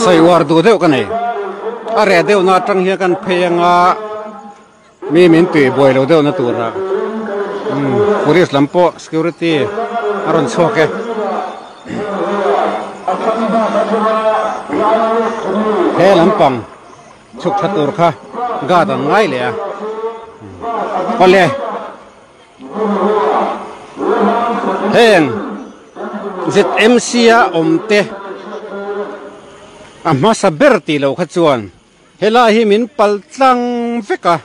Sawi uar duh deuh ka nei. A reh deuhna atang hian kan phei anga mi min tui buai lo deuhna tura umm police lam pawh security a rawn chhuak e. He lampang chhuk tha tur kha guard an ngai leh a awle. Heng ZMC a awm te a hmasa ber tih loh kha chuan helai hi min pal tlang vek a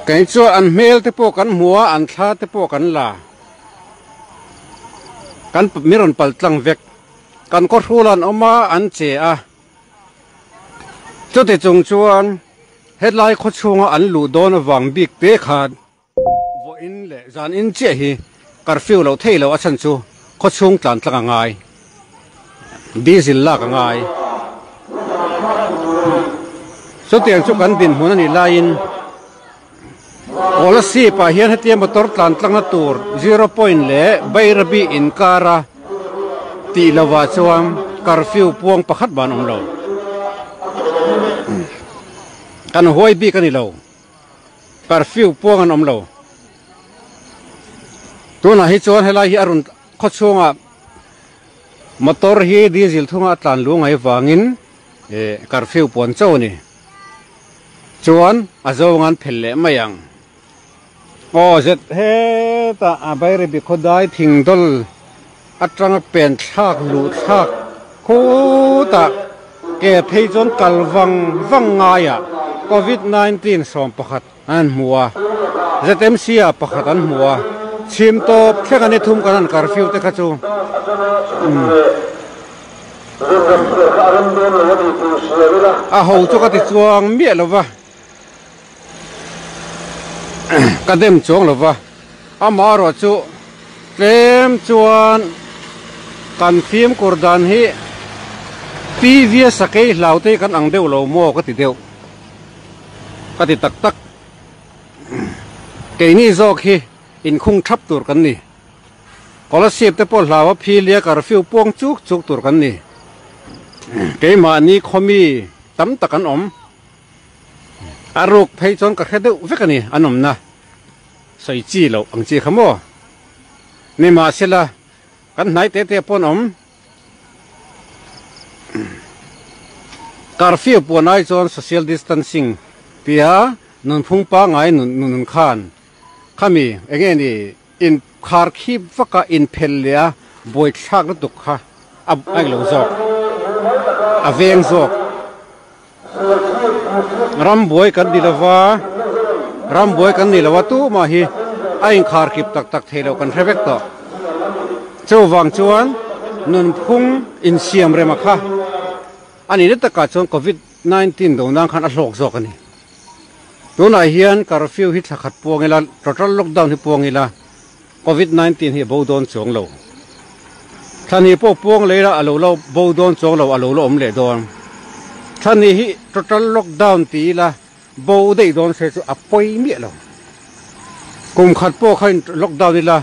kei chuan an hmel te pawh kan hmu a an thla te pawh kan la kan min rawn pal tlang vek kan kawthrul an awm a an che a chuti chung chuan. Hetlai khawchhunga an luh dawn avang bik te khan vawiin leh zanin chiah hi curfew loh theih loh a chhan chu khawchhung tlan tlang a ngai, diesel lak a ngai. Chutiang chu kan dinhmun a nih laiin Kolasib ah hian hetia motor tlan tlangna tur zero point leh Bairabi inkara tih lovah chuan curfew puang pakhat ban awm lo. Kan huai bik a ni lo. Curfew puang an awm lo. Tunah hi chuan helai hi a rawn khaw chhungah motor hi diesel thunga a tlan luh ngai vangin eh curfew puan chauh a ni. Chuan a zawng an phel leh mai ang. Aw zet hetah a Bairabi khawdai thingdawl atanga pen thlak luh thlak khutah ke phei chuan kal vang vang ngaiah Covid 19 11 an hmu a, ZMC ah pakhat an hmu a, chhim tawp thleng an i thum kan han curfew te kha chu umm. A ho chu ka ti chuang miah lo va, ka dem chuang lo va, amaherawh chu tlem chuan kan fimkhur dan hi PVS sakei hlau te hi kan ang deuh lo maw ka ti deuh, ka ti tak tak. Keini zawk hi inkhung thap tur kan ni. Kolasib te pawh hlau a philia curfew puang chuk chuk tur kan ni. Keimahni khawmi tam tak an awm. A ruk phei chuan ka hre deuh vek a ni an awmna. Sawi chi loh ang chi kha maw. Nimahsela kan hnai te te pawh an awm. Curfew puan ai chuan social distancing tia nunphung pangngai nun khan khami enge ni In khar khip vak a, in phel leh a, buai thlak lutuk kha a aih lo zawk, a veng zawk. Ram buai kan ni lova, ram buai kan ni lova tumah hi a inkhar khip tak tak thei loh kan hre vek tawh. Chuvang chuan nunphung insiam rema kha a nih na takah chuan Covid 19 do nan khan a hlawk zawk a ni. Tunah hian curfew hi thla khat puang ila, total lockdown hi puang ila, Covid 19 hi a bo dawn chuang lo. Thla hnih pawh puang leh ila a lo la bo dawn chuang lo, a lo la awm leh dawn. Thla hnih hi total lockdown ti ila bo daih dawn se chu a pawi miah lo. Kum khat pawh kha in lockdown ila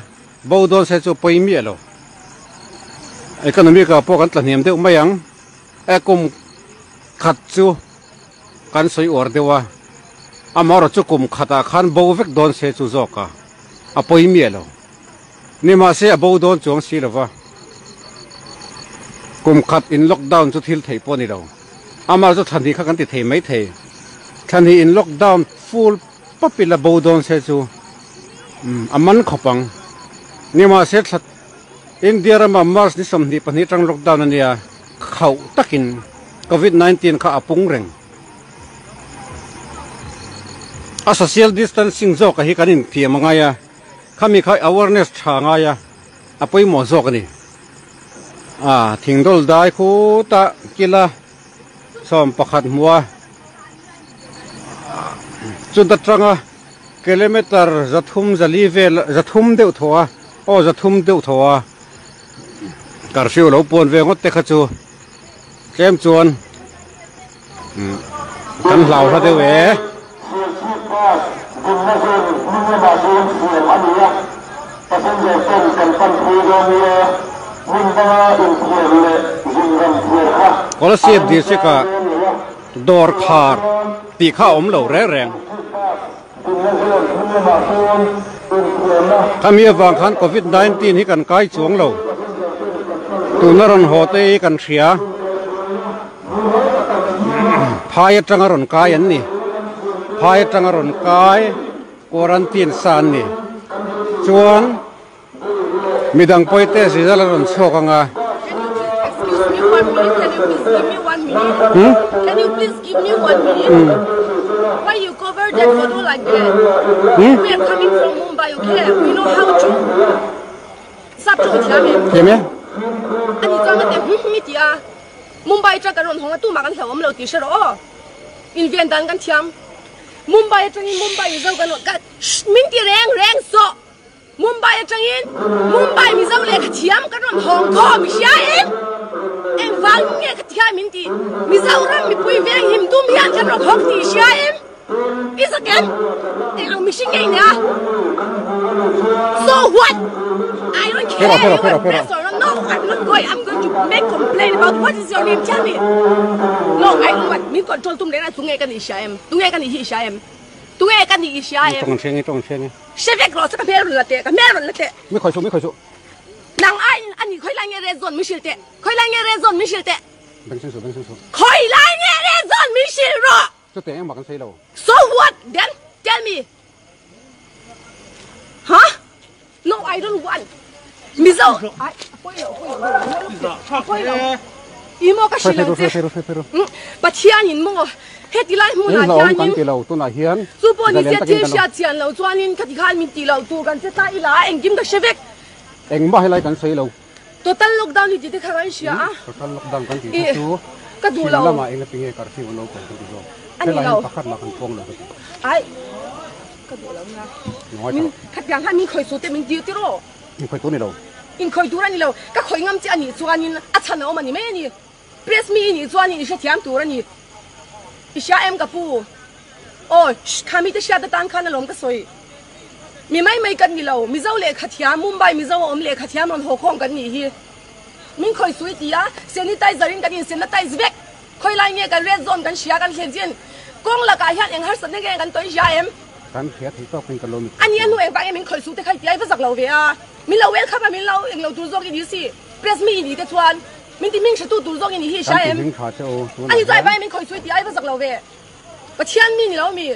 bo dawn se chu a pawi miah lo. Economic ah pawh kan tla hniam deuh mai ang. E kum khat chu kan sawi uar deuh a, amaherawh chu kum khatah khan bo vek dawn se chu zawk a, a pawi miah lo. Nimahse a bo dawn chuang si lo va, kum khat in lockdown chu thil theih pawh a ni lo. Amaherawh chu thlan hnih kha kan ti thei mai thei. Thlan hnih in lockdown full pawp ila bo dawn se chu a man khawp ang. Nimahse thla. India rama March ni 22 atang lockdown a nia, khauh takin Covid 19 kha a pung reng. A social distancing zawk a hi kan inthiam a ngai a, khami kha awareness tha a ngai a, a pawimawh zawk a ni. A thingdawl dai khutah kila 11 hmua chuta tanga Kilometer 304 vel, 300 deuh thaw a, aw 300 deuh thaw a, curfew lo puan ve ngawt te kha chu tlem chuan kan hlau hla deuh e. Kolasib district ah dawr khar tih kha a awm lo reng reng. Khami avang khan Covid 19 hi kan kai chuang lo. Tuna rawn haw te hi kan hria. Phai atanga rawn kai an ni. Phai atanga rawn kai quarantine sa an ni. Chuan Midang pawi te result a rawn chhuak ang a. Hmm? Hmm. Hmm? Thiam e? Mumbai atang kan rawn hawng a tumah kan hlauhawm lo tih hre rawh aw. Inven dan kan thiam. Mumbai atangin Mumbai Mizo kan rawn ka min ti reng reng sawh. Mumbai atangin Mumbai Mizo lehkha thiam kan rawn hawng khawm i hria em? Engvang nge ka thiam in ti Mizoram mipui veng him tum hian kan rawn hawng tih i hria em? I zak em? Eng ang mihring nge i nia? So what? I don't care you are press or not. No, I'm not going. I'm going to make complaint about what is your name? Tell me. No, I don't want. Min control tum reng a tunge ka nih i hria em? Tunge ka nih hi i hria em? Tunge ka nih i hria em? Tawng an hria nge, tawng an hria nge. Hre vek rawh chu ka hmel rawn la teh, ka hmel rawn la teh. Mi khawi suh, mi khawi suh. Nang aiin a ni khawi lai nge red zone min hrilh teh, khawi lai nge red zone min hrilh teh. Beng sen suh, beng sen suh. Khawi lai nge red zone min hrilh rawh. Chuteh engmah kan sawi lo. So what then? Tell me. Huh? No, I don't want. Mizo, ai, pawi lo, pawi lo, pawi lo. I maw ka hrilh ang che. Pathian in maw heti lai hmunah hianin chu pawh ni se thil hriat chian lo chuanin khati khan min tih loh tur kan che ta ila a engkim ka hre vek. Engmah helai kan sawi lo. Total lockdown hi tih te kha kan hria a. Total lockdown kan tih kha chu ka duh lo. Chhim lamah enga tinge curfew an lo puang kan ti zawk. A ni Helai lo. hian pakhat mah kan puang lo ka ti. Ai ka duh lo nia. Min khatiang khan min khawi su te min tir tiraw. Inkhawi tur a ni lo. Inkhawi tur a ni lo. Ka khawi ngam che a nih chuanin a chhan a awm a ni mai a ni. Press mi i nih chuanin i hrethiam tur a ni. I hria em ka pu? Aw, shh, kha mite hriat atan khan alawm ka sawi. Mi mai mai kan ni lo. Mizo lehkha thiam, Mumbai Mizo a awm lehkha thiam rawn haw khawm kan nih hi. Min khawi sui ti a, sanitizer in kan insanitize vek. Khawi lai nge kan red zone kan hria kan thlen chin. Kawng lakah hian eng harsatna nge kan tawih hria em? Kan hria thei tawk in ka lo mit A ni a hnu engvang nge min khawi suh te kha i tia i va zak lo ve a. Min lo welcome a min lo englo tur zawk i ni si. Press mi i ni te chuan min ti hming hretu tur zawk i ni hi i hria Kan ti em? hming tha che u A tunah ni chuan hian. engvang nge min khawi suh i tia i va zak lo ve. Pathian mi ni lo mi.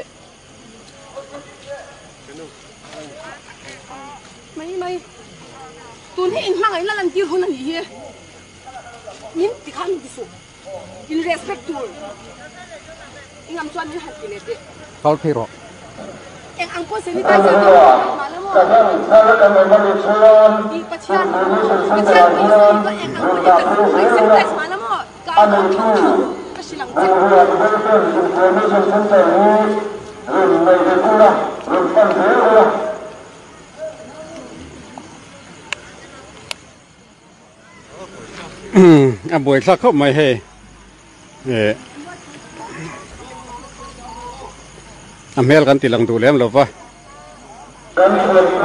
Mai mai. Tun hi inhmangaihna lantir hun a nih hi. Min ti khan min ti suh. In respect tur i ngam chuan min han ti leh teh. Kal phei rawh. Eng ang pawh sanitizer ka hmang vek mah la maw? I Pathian Pathian pawh i sawi tawh eng ang pawh i kan hmang sanitize mah la maw? Ka au tho tho ka hrilh ang che. A buai thlak khawp mai hei eh a hmel kan ti lang duh lem lo va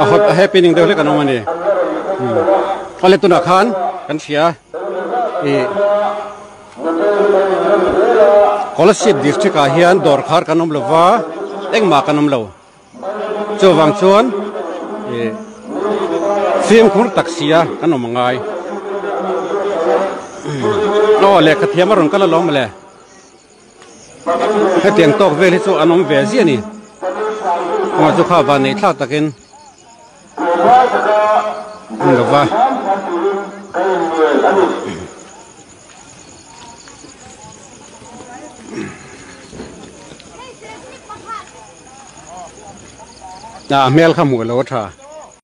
a hot a happening deuh hlek an awm a ni awle tunah khan kan hria ih Kolasib district ah hian dawr khar kan awm lo va engmah kan awm lo. Chuvang chuan ih fimkhur tak sia kan awm angai. Aw lehkha thiam a rawn kal alawm mawle. Hetiang tawk vel hi chu an awm ve ziah a ni. Kawngah chu kha van neih thlak takin an lo va. A hmel kha hmuh lo a tha.